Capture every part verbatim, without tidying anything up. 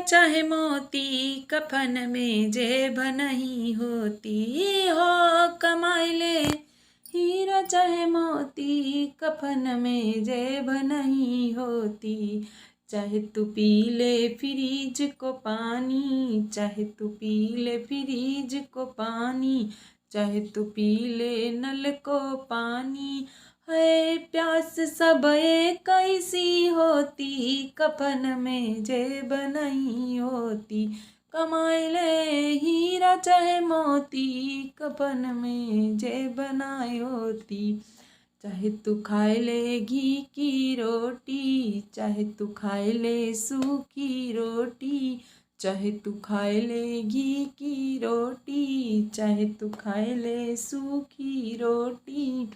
चाहे मोती कफन में जेब नहीं होती हो, कमाई ले हीरा चाहे मोती कफन में जेब नहीं होती। चाहे तू पी ले फ्रिज को पानी, चाहे तू पी ले फ्रिज को पानी, चाहे तू पी ले नल को पानी, है प्यास सब एक ऐसी होती, कफन में जेब नहीं होती। कमाई ले हीरा चाहे मोती, कफन में जेब नहीं होती। चाहे तू खाए ले घी की रोटी, चाहे तू खाए ले सूखी रोटी, चाहे तू खाए ले घी की रोटी, चाहे तू खाए ले सूखी रोटी।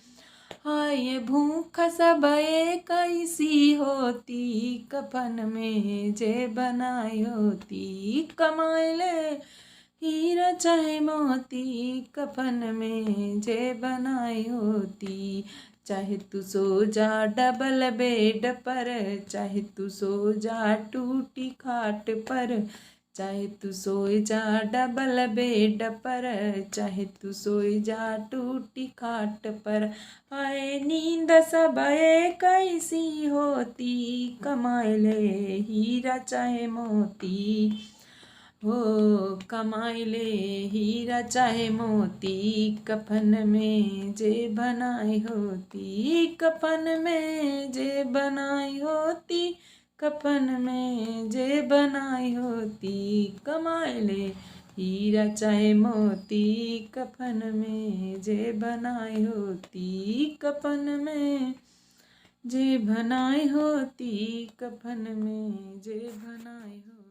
हाय भूख सब एक ऐसी होती, कफन में जेब नहीं होती। कमाई ले हीरा चाहे मोती, कफन में जेब नहीं होती। चाहे तू सो जा डबल बेड पर, चाहे तू सो जा टूटी खाट पर, चाहे तू सोए जा डबल बेड पर, चाहे तू सोए जा टूटी खाट पर। हाय नींद सब एक ऐसी होती, कमाई ले हीरा चाहे मोती। हो कमाई ले हीरा चाहे मोती, कफन में जेब नहीं होती, कफन में जेब नहीं होती, कफन में जेब नहीं होती। कमाई ले हीरा चाहे मोती, कफन में जेब नहीं होती, कफन में जेब नहीं होती, कफन में जेब नहीं होती।